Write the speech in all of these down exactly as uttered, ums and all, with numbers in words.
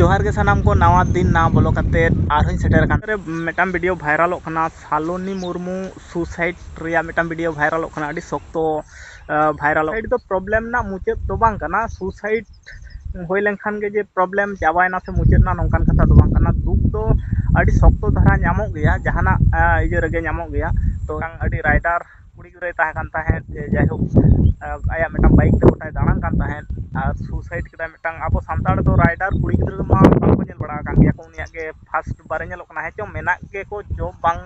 ᱡᱚᱦᱟᱨ ᱜᱮ ᱥᱟᱱᱟᱢ ᱠᱚ, ᱱᱟᱣᱟ ᱫᱤᱱ ᱱᱟᱣᱟ ᱵᱚᱞᱚ ᱠᱟᱛᱮᱫ ᱟᱨᱦᱚᱸᱧ ᱥᱮᱴᱮᱨ ᱟᱠᱟᱱ᱾ ᱨᱮ ᱢᱤᱫᱴᱟᱝ ᱵᱷᱤᱰᱤᱭᱳ ᱵᱷᱟᱭᱨᱟᱞᱚᱜ ᱠᱟᱱᱟ, ᱥᱟᱞᱚᱱᱤ ᱢᱩᱨᱢᱩ ᱥᱩᱥᱟᱭᱤᱰ ᱨᱮᱭᱟᱜ ᱢᱤᱫᱴᱟᱝ ᱵᱷᱤᱰᱤᱭᱳ ᱵᱷᱟᱭᱨᱟᱞᱚᱜ ᱠᱟᱱᱟ, ᱟᱹᱰᱤ ᱥᱚᱠᱛᱚ ᱵᱷᱟᱭᱨᱟᱞᱚᱜ᱾ ᱥᱩᱥᱟᱭᱤᱰ ᱫᱚ ᱯᱨᱚᱵᱞᱮᱢ ᱨᱮᱱᱟᱜ ᱢᱩᱪᱟᱹᱫ ᱫᱚ ᱵᱟᱝ ᱠᱟᱱᱟ᱾ ᱥᱩᱥᱟᱭᱤᱰ ᱦᱩᱭ ᱞᱮᱱᱠᱷᱟᱱ ᱜᱮ ᱡᱮ ᱯᱨᱚᱵᱞᱮᱢ ᱪᱟᱵᱟᱭᱮᱱᱟ ᱥᱮ ᱢᱩᱪᱟᱹᱫ ᱮᱱᱟ, ᱱᱚᱝᱠᱟᱱ ᱠᱟᱛᱷᱟ ᱫᱚ ᱵᱟᱝ ᱠᱟᱱᱟ᱾ ᱫᱩᱠ ᱫᱚ ᱟᱹᱰᱤ ᱥᱚᱠᱛᱚ ᱫᱷᱟᱨᱟ ᱧᱟᱢᱚᱜ ᱜᱮᱭᱟ ᱡᱟᱦᱟᱱᱟᱜ ᱤᱭᱟᱹ ᱨᱮᱜᱮ ᱧᱟᱢᱚᱜ ᱜᱮᱭᱟ᱾ ᱛᱚ ᱟᱹᱰᱤ ᱨᱟᱭᱰᱟᱨ ᱠᱩᱲᱤ ᱜᱤᱫᱽᱨᱟᱹᱭ ᱛᱟᱦᱮᱸ ᱠᱟᱱ ᱛᱟᱦᱮᱸᱫ, ᱡᱮ ᱡᱟᱭᱦᱳᱠ ᱟᱭᱟᱜ ᱢᱤᱫᱴᱟᱝ ᱵᱟᱭᱤᱠ ᱛᱮ ᱜᱚᱴᱟᱭ ᱫᱟᱬᱟᱱ ᱠᱟᱱ ᱛᱟᱦᱮᱸᱫ ᱟᱨ ᱥᱩᱥᱟᱭᱤᱰ ᱠᱮᱫᱟᱭ᱾ ᱢᱤᱫᱴᱟᱝ ᱟᱵᱚ ᱥᱟᱱᱛᱟᱲ ᱫᱚ ᱨᱟᱭᱰᱟᱨ ᱠᱩᱲᱤ ᱜᱤᱫᱽᱨᱟᱹ ᱢᱟ ᱵᱟᱝᱠᱚ ᱧᱮᱞ ᱵᱟᱲᱟ ᱟᱠᱟᱱ ᱜᱮᱭᱟ ᱠᱚ, ᱩᱱᱤᱭᱟᱜ ᱜᱮ ᱯᱷᱟᱥᱴ ᱵᱟᱨᱮ ᱧᱮᱞᱚᱜ ᱠᱟᱱᱟ᱾ ᱦᱮᱸ ᱪᱚᱝ ᱢᱮᱱᱟᱜ ᱜᱮᱠᱚ ᱪᱚ ᱵᱟᱝ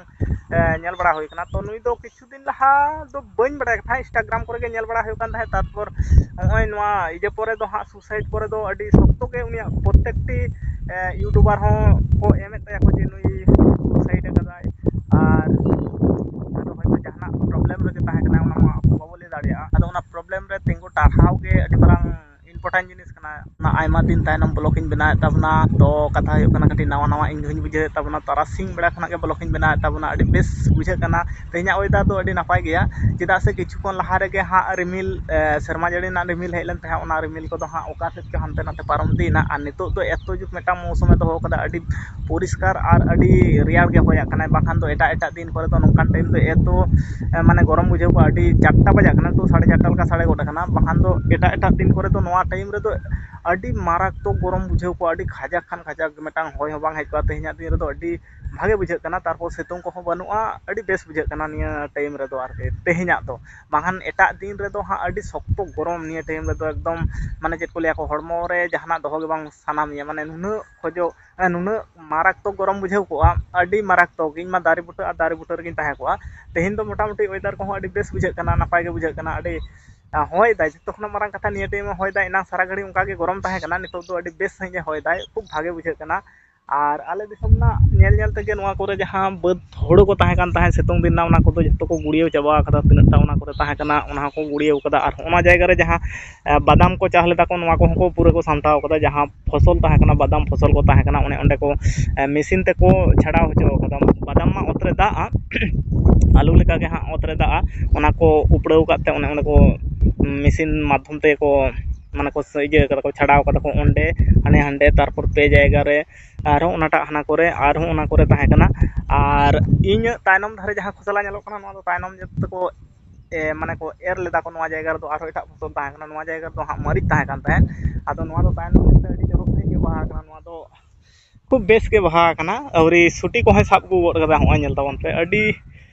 ᱧᱮᱞ ᱵᱟᱲᱟ ᱦᱩᱭ ᱟᱠᱟᱱᱟ᱾ ᱛᱚ ᱱᱩᱭ ᱫᱚ ᱠᱤᱪᱷᱩ ᱫᱤᱱ ᱞᱟᱦᱟ ᱫᱚ ᱵᱟᱹᱧ ᱵᱟᱲᱟᱭ ᱠᱟᱱ ᱛᱟᱦᱮᱸᱫ, ᱤᱱᱥᱴᱟᱜᱨᱟᱢ ᱠᱚᱨᱮ ᱜᱮ ᱧᱮᱞ ᱵᱟᱲᱟ ᱦᱩᱭᱩᱜ ᱠᱟᱱ ᱛᱟᱦᱮᱸᱫ᱾ ᱛᱟᱨᱯᱚᱨ ᱱᱚᱜᱼᱚᱭ ᱱᱚᱣᱟ ᱤᱭᱟᱹ ᱯᱚᱨᱮ ᱫᱚ ᱦᱟᱸᱜ, ᱥᱩᱥᱟᱭᱤᱰ ᱯᱚᱨᱮ ᱫᱚ ᱟᱹᱰᱤ ᱥᱚᱠᱛᱚ ᱜᱮ ᱩᱱᱤᱭᱟᱜ ᱯᱨᱚᱛᱮᱠᱴᱤ ᱤᱭᱩᱴᱩᱵᱟᱨ ᱦᱚᱸ ᱠᱚ ᱮᱢᱮᱫ ᱛᱟᱭᱟ ᱠᱚ ᱡᱮ ᱱᱩᱭ ᱥᱩᱥᱟᱭᱤᱰ ᱟᱠᱟᱫᱟᱭ᱾ ᱟᱨ ᱟᱫᱚ ᱦᱚᱭᱛᱳ ᱡᱟᱦᱟᱱᱟᱜ ᱯᱨᱚᱵᱞᱮᱢ ᱨᱮᱜᱮ ᱛᱟᱦᱮᱸ ᱠᱟᱱᱟ, ᱚᱱᱟ ᱢᱟ ᱟᱵᱚ ᱵᱟᱵᱚ ᱞᱟᱹᱭ ᱫᱟᱲᱮᱭᱟᱜᱼᱟ᱾ ᱟᱫᱚ ᱚᱱᱟ ᱯᱨᱚᱵᱞᱮᱢ ᱨᱮ ᱛᱤᱸᱜᱩ ᱴᱟᱨᱦᱟᱣ ᱜᱮ ᱟᱹᱰᱤ ᱢᱟᱨᱟᱝ ᱤᱢᱯᱚᱨᱴᱮᱱᱴ ᱡᱤᱱᱤᱥ ᱠᱟᱱᱟ᱾ ᱚᱱᱟ ᱟᱭᱢᱟ ᱫᱤᱱ ᱛᱟᱭᱱᱚᱢ ᱵᱞᱚᱜ ᱤᱧ ᱵᱮᱱᱟᱣᱮᱫ ᱛᱟᱵᱚᱱᱟ᱾ ᱛᱚ ᱠᱟᱛᱷᱟ ᱦᱩᱭᱩᱜ ᱠᱟᱱᱟ, ᱠᱟᱹᱴᱤᱡ ᱱᱟᱣᱟ ᱱᱟᱣᱟ ᱤᱧ ᱦᱚᱸᱧ ᱵᱩᱡᱷᱟᱹᱣᱮᱫ ᱛᱟᱵᱚᱱᱟ᱾ ᱛᱟᱨᱟᱥᱤᱧ ᱵᱮᱲᱟ ᱠᱷᱚᱱᱟᱜ ᱜᱮ ᱵᱞᱚᱜ ᱤᱧ ᱵᱮᱱᱟᱣᱮᱫ ᱛᱟᱵᱚᱱᱟ, ᱟᱹᱰᱤ ᱵᱮᱥ ᱵᱩᱡᱷᱟᱹᱜ ᱠᱟᱱᱟ᱾ ᱛᱮᱦᱮᱧᱟᱜ ᱚᱭᱮᱫᱟᱨ ᱫᱚ ᱟᱹᱰᱤ ᱱᱟᱯᱟᱭ ᱜᱮᱭᱟ, ᱪᱮᱫᱟᱜ ᱥᱮ ᱠᱤᱪᱷᱩ ᱠᱷᱚᱱ ᱞᱟᱦᱟ ᱨᱮᱜᱮ ᱦᱟᱸᱜ ᱨᱤᱢᱤᱞ, ᱮ, ᱥᱮᱨᱢᱟ ᱡᱟᱹᱲᱤ ᱨᱮᱱᱟᱜ ᱨᱤᱢᱤᱞ ᱦᱮᱡ ᱞᱮᱱ ᱛᱟᱦᱮᱸᱫ, ᱚᱱᱟ ᱨᱤᱢᱤᱞ ᱠᱚᱫᱚ ᱦᱟᱸᱜ ᱚᱠᱟ ᱥᱮᱫ ᱪᱚ ᱦᱟᱱᱛᱮ ᱱᱟᱛᱮ ᱯᱟᱨᱚᱢ ᱤᱫᱤᱭᱮᱱᱟ᱾ ᱟᱨ ᱱᱤᱛᱚᱜ ᱫᱚ ᱮᱛᱚ ᱡᱩᱜᱽ ᱢᱤᱫᱴᱟᱝ ᱢᱳᱣᱥᱩᱢᱮ ᱫᱚᱦᱚ ᱠᱟᱫᱟ, ᱟᱹᱰᱤ ᱯᱚᱨᱤᱥᱠᱟᱨ ᱟᱨ ᱟᱹᱰᱤ ᱨᱮᱭᱟᱲ ᱜᱮ ᱦᱚᱭᱟᱜ ᱠᱟᱱᱟᱭ᱾ ᱵᱟᱝᱠᱷᱟᱱ ᱫᱚ ᱮᱴᱟᱜ ᱮᱴᱟᱜ ᱫᱤᱱ ᱠᱚᱨᱮ ᱫᱚ ᱱᱚᱝᱠᱟᱱ ᱴᱟᱭᱤᱢ ᱫᱚ ᱮᱛᱚ, ᱮ, ᱢᱟᱱᱮ ᱜᱚᱨᱚᱢ ᱵᱩᱡᱷᱟᱹᱣ ᱠᱚᱜᱼᱟ᱾ ᱟᱹᱰᱤ ᱪᱟᱨᱴᱟ ᱵᱟᱡᱟᱜ ᱠᱟᱱᱟ, ᱛᱚ ᱥᱟᱲᱮ ᱪᱟᱨᱴᱟ ᱞᱮᱠᱟ ᱥᱟᱲᱮ ᱜᱚᱫ ᱟᱠᱟᱱᱟ᱾ ᱵᱟᱠᱷᱟᱱ ᱫᱚ ᱮᱴᱟᱜ ᱮᱴᱟᱜ ᱫᱤᱱ ᱠᱚᱨᱮ ᱫᱚ ᱱᱚᱣᱟ ᱴᱟᱭᱤᱢ ᱨᱮᱫᱚ ᱟᱹᱰᱤ ᱢᱟᱨᱟᱠᱛᱚᱠ ᱜᱚᱨᱚᱢ ᱵᱩᱡᱷᱟᱹᱣ ᱠᱚᱜᱼᱟ, ᱟᱹᱰᱤ ᱠᱷᱟᱡᱟᱠ ᱠᱷᱟᱱ ᱠᱷᱟᱡᱟᱠ, ᱢᱤᱫᱴᱟᱝ ᱦᱚᱭ ᱦᱚᱸ ᱵᱟᱝ ᱦᱮᱡ ᱠᱚᱜᱼᱟ᱾ ᱛᱮᱦᱮᱧᱟᱜ ᱫᱤᱱ ᱨᱮᱫᱚ ᱟᱹᱰᱤ ᱵᱷᱟᱜᱮ ᱵᱩᱡᱷᱟᱹᱜ ᱠᱟᱱᱟ᱾ ᱛᱟᱨᱯᱚᱨ ᱥᱤᱛᱩᱝ ᱠᱚᱦᱚᱸ ᱵᱟᱹᱱᱩᱜᱼᱟ, ᱟᱹᱰᱤ ᱵᱮᱥ ᱵᱩᱡᱷᱟᱹᱜ ᱠᱟᱱᱟ ᱱᱤᱭᱟᱹ ᱴᱟᱭᱤᱢ ᱨᱮᱫᱚ ᱟᱨᱠᱤ, ᱛᱮᱦᱮᱧᱟᱜ ᱫᱚ᱾ ᱵᱟᱝᱠᱷᱟᱱ ᱮᱴᱟᱜ ᱫᱤᱱ ᱨᱮᱫᱚ ᱦᱟᱸᱜ ᱟᱹᱰᱤ ᱥᱚᱠᱛᱚ ᱜᱚᱨᱚᱢ ᱱᱤᱭᱟᱹ ᱴᱟᱭᱤᱢ ᱨᱮᱫᱚ, ᱮᱠᱫᱚᱢ ᱢᱟᱱᱮ ᱪᱮᱫ ᱠᱚ ᱞᱟᱹᱭᱟ ᱠᱚ, ᱦᱚᱲᱢᱚ ᱨᱮ ᱡᱟᱦᱟᱱᱟᱜ ᱫᱚᱦᱚ ᱜᱮ ᱵᱟᱝ ᱥᱟᱱᱟ ᱢᱮᱭᱟ, ᱢᱟᱱᱮ ᱱᱩᱱᱟᱹᱜ ᱠᱷᱚᱡᱚᱜ, ᱮ, ᱱᱩᱱᱟᱹᱜ ᱢᱟᱨᱟᱠᱛᱚᱠ ᱜᱚᱨᱚᱢ ᱵᱩᱡᱷᱟᱹᱣ ᱠᱚᱜᱼᱟ, ᱟᱹᱰᱤ ᱢᱟᱨᱟᱠᱛᱚᱠ᱾ ᱤᱧ ᱢᱟ ᱫᱟᱨᱮ ᱵᱩᱴᱟᱹ ᱟᱨ ᱫᱟᱨᱮ ᱵᱩᱴᱟᱹ ᱨᱮᱜᱤᱧ ᱛᱟᱦᱮᱸ ᱠᱚᱜᱼᱟ᱾ ᱛᱮᱦᱮᱧ ᱫᱚ ᱢᱚᱴᱟᱢᱩᱴᱤ ᱚᱭᱮᱫᱟᱨ ᱠᱚᱦᱚᱸ ᱟᱹᱰᱤ ᱵᱮᱥ ᱵᱩᱡᱷᱟᱹᱜ ᱠᱟᱱᱟ, ᱱᱟᱯᱟᱭ ᱜᱮ ᱵᱩᱡᱷᱟᱹᱜ ᱠᱟᱱᱟ᱾ ᱟᱹᱰᱤ, ᱟ, ᱦᱚᱭ ᱫᱟᱭ, ᱡᱚᱛᱚ ᱠᱷᱚᱱᱟᱜ ᱢᱟᱨᱟᱝ ᱠᱟᱛᱷᱟ ᱱᱤᱭᱟᱹ ᱴᱟᱭᱤᱢ ᱮ ᱦᱚᱭ ᱫᱟᱭ᱾ ᱮᱱᱟᱝ ᱥᱟᱨᱟ ᱜᱷᱟᱹᱲᱤᱡ ᱚᱱᱠᱟ ᱜᱮ ᱜᱚᱨᱚᱢ ᱛᱟᱦᱮᱸ ᱠᱟᱱᱟ, ᱱᱤᱛᱚᱜ ᱫᱚ ᱟᱹᱰᱤ ᱵᱮᱥ ᱥᱟᱺᱦᱤᱡ ᱮ ᱦᱚᱭ ᱫᱟᱭ, ᱠᱷᱩᱵ ᱵᱷᱟᱜᱮ ᱵᱩᱡᱷᱟᱹᱜ ᱠᱟᱱᱟ᱾ ᱟᱨ ᱟᱞᱮ ᱫᱤᱥᱚᱢ ᱨᱮᱱᱟᱜ ᱧᱮᱞ ᱧᱮᱞ ᱛᱮᱜᱮ ᱱᱚᱣᱟ ᱠᱚᱨᱮ ᱡᱟᱦᱟᱸ ᱵᱟᱹᱫᱽ ᱦᱳᱲᱳ ᱠᱚ ᱛᱟᱦᱮᱸ ᱠᱟᱱ ᱛᱟᱦᱮᱸᱫ ᱥᱤᱛᱩᱝ ᱫᱤᱱ ᱨᱮᱱᱟᱜ, ᱚᱱᱟ ᱠᱚᱫᱚ ᱡᱚᱛᱚ ᱠᱚ ᱜᱩᱲᱭᱟᱹᱣ ᱪᱟᱵᱟ ᱟᱠᱟᱫᱟ᱾ ᱛᱤᱱᱟᱹᱜ ᱴᱟ ᱚᱱᱟ ᱠᱚᱨᱮ ᱛᱟᱦᱮᱸ ᱠᱟᱱᱟ, ᱚᱱᱟ ᱦᱚᱸᱠᱚ ᱜᱩᱲᱭᱟᱹᱣ ᱠᱟᱫᱟ᱾ ᱟᱨ ᱚᱱᱟ ᱡᱟᱭᱜᱟ ᱨᱮ ᱡᱟᱦᱟᱸ, ᱮ, ᱵᱟᱫᱟᱢ ᱠᱚ ᱪᱟᱥ ᱞᱮᱫᱟ ᱠᱚ, ᱱᱚᱣᱟ ᱠᱚᱦᱚᱸ ᱠᱚ ᱯᱩᱨᱟᱹ ᱠᱚ ᱥᱟᱢᱴᱟᱣ ᱠᱟᱫᱟ᱾ ᱡᱟᱦᱟᱸ ᱯᱷᱚᱥᱚᱞ ᱛᱟᱦᱮᱸ ᱠᱟᱱᱟ, ᱵᱟᱫᱟᱢ ᱯᱷᱚᱥᱚᱞ ᱠᱚ ᱛᱟᱦᱮᱸ ᱠᱟᱱᱟ, ᱚᱱᱮ ᱚᱸᱰᱮ ᱠᱚ, ᱮ, ᱢᱮᱥᱤᱱ ᱛᱮᱠᱚ ᱪᱷᱟᱲᱟᱣ ᱦᱚᱪᱚ ᱠᱟᱫᱟ᱾ ᱵᱟᱫᱟᱢ ᱢᱟ ᱚᱛ ᱨᱮ ᱫᱟᱜᱼᱟ, ᱟᱹᱞᱩ ᱞᱮᱠᱟᱜᱮ ᱦᱟᱸᱜ ᱚᱛ ᱨᱮ ᱫᱟᱜᱼᱟ, ᱚᱱᱟ ᱠᱚ ᱩᱯᱲᱟᱹᱣ ᱠᱟᱫ ᱛᱮ ᱚᱱᱮ ᱚᱸᱰᱮ ᱠᱚ ᱢᱮᱥᱤᱱ ᱢᱟᱫᱽᱫᱷᱚᱢ ᱛᱮᱠᱚ ᱢᱟᱱᱮ ᱠᱚ ᱤᱭᱟᱹ ᱠᱟᱫᱟ ᱠᱚ, ᱪᱷᱟᱰᱟᱣ ᱠᱟᱫᱟ ᱠᱚ ᱚᱸᱰᱮ, ᱦᱟᱱᱮ ᱦᱟᱸᱰᱮ, ᱛᱟᱨᱯᱚᱨ ᱯᱮ ᱡᱟᱭᱜᱟ ᱨᱮ, ᱟᱨᱦᱚᱸ ᱚᱱᱟᱴᱟᱜ ᱦᱟᱱᱟ ᱠᱚᱨᱮ, ᱟᱨᱦᱚᱸ ᱚᱱᱟ ᱠᱚᱨᱮ ᱛᱟᱦᱮᱸ ᱠᱟᱱᱟ᱾ ᱟᱨ ᱤᱧᱟᱹᱜ ᱛᱟᱭᱱᱚᱢ ᱫᱷᱟᱨᱮ ᱡᱟᱦᱟᱸ ᱠᱷᱚᱥᱞᱟ ᱧᱮᱞᱚᱜ ᱠᱟᱱᱟ, ᱱᱚᱣᱟ ᱫᱚ ᱛᱟᱭᱱᱚᱢ ᱡᱚᱛᱚ ᱠᱚ ᱮ, ᱢᱟᱱᱮ ᱠᱚ ᱮᱨ ᱞᱮᱫᱟ ᱠᱚ ᱱᱚᱣᱟ ᱡᱟᱭᱜᱟ ᱨᱮᱫᱚ, ᱟᱨᱦᱚᱸ ᱮᱴᱟᱜ ᱯᱷᱚᱥᱚᱞ ᱛᱟᱦᱮᱸ ᱠᱟᱱᱟ, ᱱᱚᱣᱟ ᱡᱟᱭᱜᱟ ᱨᱮᱫᱚ ᱦᱟᱸᱜ ᱢᱟᱹᱨᱤᱪ ᱛᱟᱦᱮᱸ ᱠᱟᱱ ᱛᱟᱦᱮᱸᱫ᱾ ᱟᱫᱚ ᱱᱚᱣᱟ ᱫᱚ ᱛᱟᱭᱱᱚᱢ ᱧᱚᱜ ᱛᱮ ᱟᱹᱰᱤ ᱪᱚᱨᱚᱠ ᱥᱟᱺᱦᱤᱡ ᱜᱮ ᱵᱟᱦᱟ ᱠᱟᱱᱟ, ᱱᱚᱣᱟ ᱫᱚ ᱠᱷᱩᱵ ᱵᱮᱥ ᱜᱮ ᱵᱟᱦᱟ ᱠᱟᱱᱟ, ᱟᱹᱣᱨᱤ ᱥᱩᱴᱤ ᱠᱚᱦᱚᱸᱭ ᱥᱟᱵ ᱟᱹᱜᱩ ᱜᱚᱫ ᱠᱟᱫᱟ᱾ ᱦᱚᱸᱜᱼᱚᱭ ᱧᱮᱞ ᱛᱟᱵᱚᱱ ᱯᱮ, ᱟᱹᱰᱤ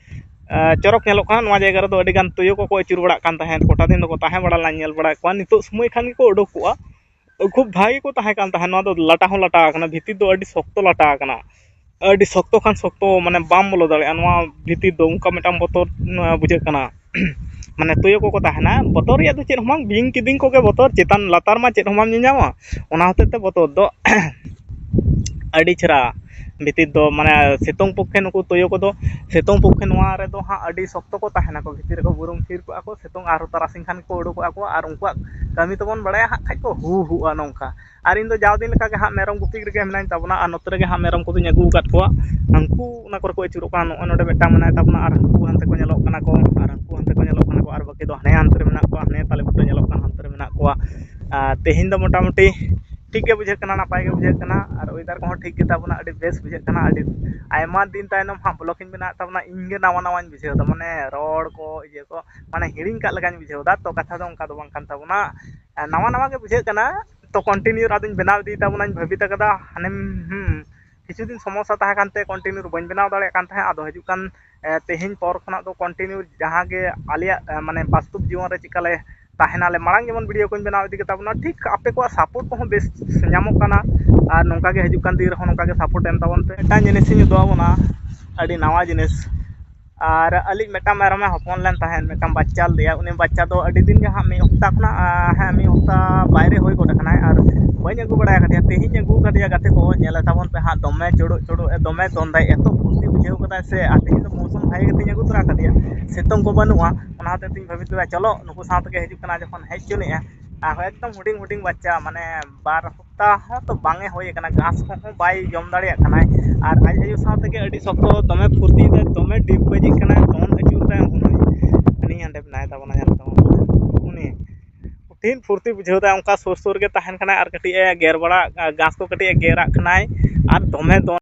ᱮ, ᱪᱚᱨᱚᱠ ᱧᱮᱞᱚᱜ ᱠᱟᱱᱟ᱾ ᱱᱚᱣᱟ ᱡᱟᱭᱜᱟ ᱨᱮᱫᱚ ᱟᱹᱰᱤ ᱜᱟᱱ ᱛᱩᱭᱩ ᱠᱚᱠᱚ ᱟᱹᱪᱩᱨ ᱵᱟᱲᱟᱜ ᱠᱟᱱ ᱛᱟᱦᱮᱸᱫ, ᱠᱚᱴᱟ ᱫᱤᱱ ᱫᱚᱠᱚ ᱛᱟᱦᱮᱸ ᱵᱟᱲᱟ ᱞᱮᱱᱟ, ᱧᱮᱞ ᱵᱟᱲᱟᱭᱮᱫ ᱠᱚᱣᱟ᱾ ᱱᱤᱛᱚᱜ ᱥᱚᱢᱚᱭ ᱠᱷᱟᱱ ᱜᱮᱠᱚ ᱩᱰᱩᱠ ᱠᱚᱜᱼᱟ᱾ ᱠᱷᱩᱵ ᱵᱷᱟᱜᱮ ᱠᱚ ᱛᱟᱦᱮᱸ ᱠᱟᱱ ᱛᱟᱦᱮᱸᱫ᱾ ᱱᱚᱣᱟ ᱫᱚ ᱞᱟᱴᱟ ᱦᱚᱸ ᱞᱟᱴᱟ ᱟᱠᱟᱱᱟ, ᱵᱷᱤᱛᱤᱨ ᱫᱚ ᱟᱹᱰᱤ ᱥᱚᱠᱛᱚ ᱞᱟᱴᱟ ᱟᱠᱟᱱᱟ, ᱟᱹᱰᱤ ᱥᱚᱠᱛᱚ ᱠᱷᱟᱱ ᱥᱚᱠᱛᱚ, ᱢᱟᱱᱮ ᱵᱟᱢ ᱵᱚᱞᱚ ᱫᱟᱲᱮᱭᱟᱜᱼᱟ ᱱᱚᱣᱟ ᱵᱷᱤᱛᱤᱨ ᱫᱚ, ᱚᱱᱠᱟ ᱢᱤᱫᱴᱟᱝ ᱵᱚᱛᱚᱨ ᱵᱩᱡᱷᱟᱹᱜ ᱠᱟᱱᱟ᱾ ᱢᱟᱱᱮ ᱛᱩᱭᱩ ᱠᱚᱠᱚ ᱛᱟᱦᱮᱱᱟ, ᱵᱚᱛᱚᱨ ᱨᱮᱭᱟᱜ ᱫᱚ ᱪᱮᱫ ᱦᱚᱸ ᱵᱟᱝ, ᱵᱤᱧ ᱠᱤᱫᱤᱧ ᱠᱚᱜᱮ ᱵᱚᱛᱚᱨ, ᱪᱮᱛᱟᱱ ᱞᱟᱛᱟᱨ ᱢᱟ ᱪᱮᱫ ᱦᱚᱸ ᱵᱟᱢ ᱧᱮᱧᱟᱢᱟ, ᱚᱱᱟ ᱦᱚᱛᱮᱡ ᱛᱮ ᱵᱚᱛᱚᱨ ᱫᱚ ᱟᱹᱰᱤ ᱪᱮᱦᱨᱟ᱾ ᱵᱷᱤᱛᱤᱨ ᱫᱚ ᱢᱟᱱᱮ ᱥᱤᱛᱩᱝ ᱯᱚᱠᱠᱷᱮ ᱱᱩᱠᱩ ᱛᱩᱭᱩ ᱠᱚᱫᱚ ᱥᱤᱛᱩᱝ ᱯᱚᱠᱠᱷᱮ ᱱᱚᱣᱟ ᱨᱮᱫᱚ ᱦᱟᱸᱜ ᱟᱹᱰᱤ ᱥᱚᱠᱛᱚ ᱠᱚ ᱛᱟᱦᱮᱱᱟᱠᱚ, ᱵᱷᱤᱛᱤᱨ ᱨᱮᱠᱚ ᱵᱩᱨᱩᱢ ᱛᱷᱤᱨ ᱠᱚᱜᱼᱟ ᱠᱚ, ᱥᱤᱛᱩᱝ ᱟᱨᱦᱚᱸ ᱛᱟᱨᱟᱥᱤᱧ ᱠᱷᱟᱱ ᱜᱮᱠᱚ ᱩᱰᱩᱠᱚᱜᱼᱟ ᱠᱚ᱾ ᱟᱨ ᱩᱱᱠᱩᱣᱟᱜ ᱠᱟᱹᱢᱤ ᱛᱟᱵᱚᱱ ᱵᱟᱲᱟᱭᱟ ᱦᱟᱸᱜ ᱠᱷᱟᱡ ᱠᱚ ᱦᱩ ᱦᱩᱜᱼᱟ ᱱᱚᱝᱠᱟ᱾ ᱟᱨ ᱤᱧ ᱫᱚ ᱡᱟᱣ ᱫᱤᱱ ᱞᱮᱠᱟ ᱜᱮ ᱦᱟᱸᱜ ᱢᱮᱨᱚᱢ ᱜᱩᱯᱤ ᱨᱮᱜᱮ ᱢᱮᱱᱟᱧ ᱛᱟᱵᱚᱱᱟ, ᱟᱨ ᱱᱚᱛᱮ ᱨᱮᱜᱮ ᱦᱟᱸᱜ ᱢᱮᱨᱚᱢ ᱠᱚᱫᱚᱧ ᱟᱹᱜᱩ ᱟᱠᱟᱫ ᱠᱚᱣᱟ᱾ ᱦᱟᱹᱱᱠᱩ ᱚᱱᱟ ᱠᱚᱨᱮ ᱠᱚ ᱟᱹᱪᱩᱨᱚᱜ ᱠᱟᱱᱟ, ᱱᱚᱜᱼᱚᱭ ᱱᱚᱰᱮ ᱢᱤᱫᱴᱟᱝ ᱢᱮᱱᱟᱭ ᱛᱟᱵᱚᱱᱟ, ᱟᱨ ᱦᱟᱹᱱᱠᱩ ᱦᱟᱱᱛᱮ ᱠᱚ ᱧᱮᱞᱚᱜ ᱠᱟᱱᱟ ᱠᱚ, ᱟᱨ ᱦᱟᱹᱱᱠᱩ ᱦᱟᱱᱛᱮ ᱠᱚ ᱧᱮᱞᱚᱜ ᱠᱟᱱᱟ ᱠᱚ, ᱟᱨ ᱵᱟᱹᱠᱤ ᱫᱚ ᱦᱟᱱᱮ ᱦᱟᱱᱛᱮ ᱨᱮ ᱢᱮᱱᱟᱜ ᱠᱚᱣᱟ, ᱦᱟᱱᱮ ᱛᱟᱞᱮ ᱵᱩᱴᱟᱹ ᱧᱮᱞᱚᱜ ᱠᱟᱱᱟ ᱦᱟᱱᱛᱮ ᱨᱮ ᱢᱮᱱᱟᱜ ᱠᱚᱣᱟ᱾ ᱟᱨ ᱛᱮᱦᱮᱧ ᱫᱚ ᱢᱚᱴᱟᱢᱩᱴᱤ ᱴᱷᱤᱠ ᱜᱮ ᱵᱩᱡᱷᱟᱹᱜ ᱠᱟᱱᱟ, ᱱᱟᱯᱟᱭ ᱜᱮ ᱵᱩᱡᱷᱟᱹᱜ ᱠᱟᱱᱟ, ᱟᱨ ᱚᱭᱮᱫᱟᱨ ᱠᱚᱦᱚᱸ ᱴᱷᱤᱠ ᱜᱮ ᱛᱟᱵᱚᱱᱟ, ᱟᱹᱰᱤ ᱵᱮᱥ ᱵᱩᱡᱷᱟᱹᱜ ᱠᱟᱱᱟ᱾ ᱟᱹᱰᱤ ᱟᱭᱢᱟ ᱫᱤᱱ ᱛᱟᱭᱱᱚᱢ ᱦᱟᱸᱜ ᱵᱞᱚᱜ ᱤᱧ ᱵᱮᱱᱟᱣᱮᱫ ᱛᱟᱵᱚᱱᱟ, ᱤᱧ ᱜᱮ ᱱᱟᱣᱟ ᱱᱟᱣᱟᱧ ᱵᱩᱡᱷᱟᱹᱣ ᱮᱫᱟ, ᱢᱟᱱᱮ ᱨᱚᱲ ᱠᱚ ᱤᱭᱟᱹ ᱠᱚ ᱢᱟᱱᱮ ᱦᱤᱲᱤᱧ ᱠᱟᱜ ᱞᱮᱠᱟᱧ ᱵᱩᱡᱷᱟᱹᱣ ᱮᱫᱟ᱾ ᱛᱚ ᱠᱟᱛᱷᱟ ᱫᱚ ᱚᱱᱠᱟ ᱫᱚ ᱵᱟᱝ ᱠᱟᱱ ᱛᱟᱵᱚᱱᱟ, ᱱᱟᱣᱟ ᱱᱟᱣᱟ ᱜᱮ ᱵᱩᱡᱷᱟᱹᱜ ᱠᱟᱱᱟ᱾ ᱛᱚ continue ᱟᱫᱚᱧ ᱵᱮᱱᱟᱣ ᱤᱫᱤᱭ ᱛᱟᱵᱚᱱᱟᱧ ᱵᱷᱟᱹᱵᱤᱛ ᱟᱠᱟᱫᱟ ᱦᱟᱱᱮᱢ, ᱦᱩᱸ, ᱠᱤᱪᱷᱩ ᱫᱤᱱ ᱥᱚᱢᱚᱥᱥᱟ ᱛᱟᱦᱮᱸ ᱠᱟᱱᱛᱮ continue ᱵᱟᱹᱧ ᱵᱮᱱᱟᱣ ᱫᱟᱲᱮᱭᱟᱜ ᱠᱟᱱ ᱛᱟᱦᱮᱸᱫ᱾ ᱟᱫᱚ ᱦᱤᱡᱩᱜ ᱠᱟᱱ ᱮ, ᱛᱮᱦᱮᱧ ᱯᱚᱨ ᱠᱷᱚᱱᱟᱜ ᱫᱚ continue ᱡᱟᱦᱟᱸ ᱜᱮ ᱟᱞᱮᱭᱟᱜ ᱮ, ᱢᱟᱱᱮ ᱵᱟᱥᱛᱚᱵ ᱡᱤᱭᱚᱱ ᱨᱮ ᱪᱮᱠᱟ ᱞᱮ ᱛᱟᱦᱮᱱᱟᱞᱮ, ᱢᱟᱲᱟᱝ ᱡᱮᱢᱚᱱ ᱵᱷᱤᱰᱤᱭᱳ ᱠᱚᱧ ᱵᱮᱱᱟᱣ ᱤᱫᱤ ᱠᱮᱫ ᱛᱟᱵᱚᱱᱟ, ᱴᱷᱤᱠ ᱟᱯᱮ ᱠᱚᱣᱟᱜ ᱥᱟᱯᱳᱨᱴ ᱠᱚᱦᱚᱸ ᱵᱮᱥ ᱧᱟᱢᱚᱜ ᱠᱟᱱᱟ᱾ ᱟᱨ ᱱᱚᱝᱠᱟ ᱜᱮ ᱦᱤᱡᱩᱜ ᱠᱟᱱ ᱫᱤᱱ ᱨᱮᱦᱚᱸ ᱱᱚᱝᱠᱟ ᱜᱮ ᱥᱟᱯᱳᱨᱴ ᱮᱢ ᱛᱟᱵᱚᱱ ᱯᱮ᱾ ᱢᱤᱫᱴᱟᱝ ᱡᱤᱱᱤᱥᱤᱧ ᱩᱫᱩᱜ ᱟᱵᱚᱱᱟ, ᱟᱹᱰᱤ ᱱᱟᱣᱟ ᱡᱤᱱᱤᱥ᱾ ᱟᱨ ᱟᱹᱞᱤᱧ ᱢᱤᱫᱴᱟᱝ ᱢᱮᱨᱚᱢᱮ ᱦᱚᱯᱚᱱ ᱞᱮᱱ ᱛᱟᱦᱮᱸᱫ, ᱢᱤᱫᱴᱟᱝ ᱵᱟᱪᱪᱟ ᱞᱮᱫᱮᱭᱟ᱾ ᱩᱱᱤ ᱵᱟᱪᱪᱟ ᱫᱚ ᱟᱹᱰᱤ ᱫᱤᱱ ᱜᱮ ᱦᱟᱸᱜ ᱢᱤᱫ ᱦᱚᱯᱛᱟ ᱠᱷᱚᱱᱟᱜ, ᱟᱸ, ᱦᱮᱸ, ᱢᱤᱫ ᱦᱚᱯᱛᱟ ᱵᱟᱭᱨᱮ ᱦᱩᱭ ᱜᱚᱫ ᱟᱠᱟᱱᱟᱭ ᱟᱨ ᱵᱟᱹᱧ ᱟᱹᱜᱩ ᱵᱟᱲᱟ ᱟᱠᱟᱫᱮᱭᱟ᱾ ᱛᱮᱦᱮᱧ ᱟᱹᱜᱩ ᱟᱠᱟᱫᱮᱭᱟ, ᱜᱟᱛᱮ ᱠᱚ, ᱧᱮᱞᱮ ᱛᱟᱵᱚᱱ ᱯᱮ ᱦᱟᱸᱜ, ᱫᱚᱢᱮ ᱪᱩᱲᱩᱜ ᱪᱩᱲᱩᱜ ᱮ, ᱫᱚᱢᱮ ᱫᱚᱱ ᱫᱟᱭ, ᱮᱛᱚ ᱯᱷᱩᱨᱛᱤ ᱵᱩᱡᱷᱟᱹᱣ ᱠᱟᱫᱟᱭ ᱥᱮ᱾ ᱟᱨ ᱛᱮᱦᱮᱧ ᱫᱚ ᱢᱳᱥᱩᱢ ᱵᱷᱟᱜᱮ ᱜᱮᱛᱤᱧ ᱟᱹᱜᱩ ᱛᱚᱨᱟ ᱟᱠᱟᱫᱮᱭᱟ, ᱥᱤᱛᱩᱝ ᱠᱚ ᱵᱟᱹᱱᱩᱜᱼᱟ, ᱚᱱᱟ ᱦᱚᱛᱮᱡ ᱛᱤᱧ ᱵᱷᱟᱹᱵᱤᱛ ᱠᱮᱫᱟ ᱪᱚᱞᱚ ᱱᱩᱠᱩ ᱥᱟᱶ ᱛᱮᱜᱮ ᱦᱤᱡᱩᱜ ᱠᱟᱱᱟ᱾ ᱡᱚᱠᱷᱚᱱ ᱦᱮᱡ ᱦᱚᱪᱚᱱᱤᱡᱼᱟ, ᱟᱨ ᱮᱠᱫᱚᱢ ᱦᱩᱰᱤᱧ ᱦᱩᱰᱤᱧ ᱵᱟᱪᱪᱟ, ᱢᱟᱱᱮ ᱵᱟᱨ ᱦᱟᱯᱛᱟ ᱦᱚᱸ ᱛᱚ ᱵᱟᱝ ᱮ ᱦᱩᱭ ᱟᱠᱟᱱᱟ, ᱜᱷᱟᱥ ᱠᱚᱦᱚᱸ ᱵᱟᱭ ᱡᱚᱢ ᱫᱟᱲᱮᱭᱟᱜ ᱠᱟᱱᱟᱭ᱾ ᱟᱨ ᱟᱡ ᱟᱭᱳ ᱥᱟᱶ ᱛᱮᱜᱮ ᱟᱹᱰᱤ ᱥᱚᱠᱛᱚ ᱫᱚᱢᱮ ᱯᱷᱩᱨᱛᱤᱭᱮᱫᱟᱭ, ᱫᱚᱢᱮ ᱰᱤᱢ ᱵᱟᱹᱡᱤᱜ ᱠᱟᱱᱟᱭ, ᱫᱚᱱ ᱟᱹᱪᱩᱨ ᱫᱟᱭ᱾ ᱩᱱᱤ ᱦᱟᱸᱰᱮ ᱢᱮᱱᱟᱭ ᱛᱟᱵᱚᱱᱟ, ᱧᱮᱞ ᱛᱟᱵᱚᱱ ᱯᱮ᱾ ᱩᱱᱤ ᱠᱚᱴᱷᱤᱱ ᱯᱷᱩᱨᱛᱤ ᱵᱩᱡᱷᱟᱹᱣ ᱮᱫᱟ, ᱚᱱᱠᱟ ᱥᱩᱨ ᱥᱩᱨ ᱜᱮ ᱛᱟᱦᱮᱱ ᱠᱟᱱᱟᱭ ᱟᱨ ᱠᱟᱹᱴᱤᱡ ᱮ ᱜᱮᱨ ᱵᱟᱲᱟ, ᱜᱷᱟᱥ ᱠᱚ ᱠᱟᱹᱴᱤᱡ ᱮ ᱜᱮᱨᱟᱜ ᱠᱟᱱᱟᱭ ᱟᱨ ᱫᱚᱢᱮ ᱫᱚᱱ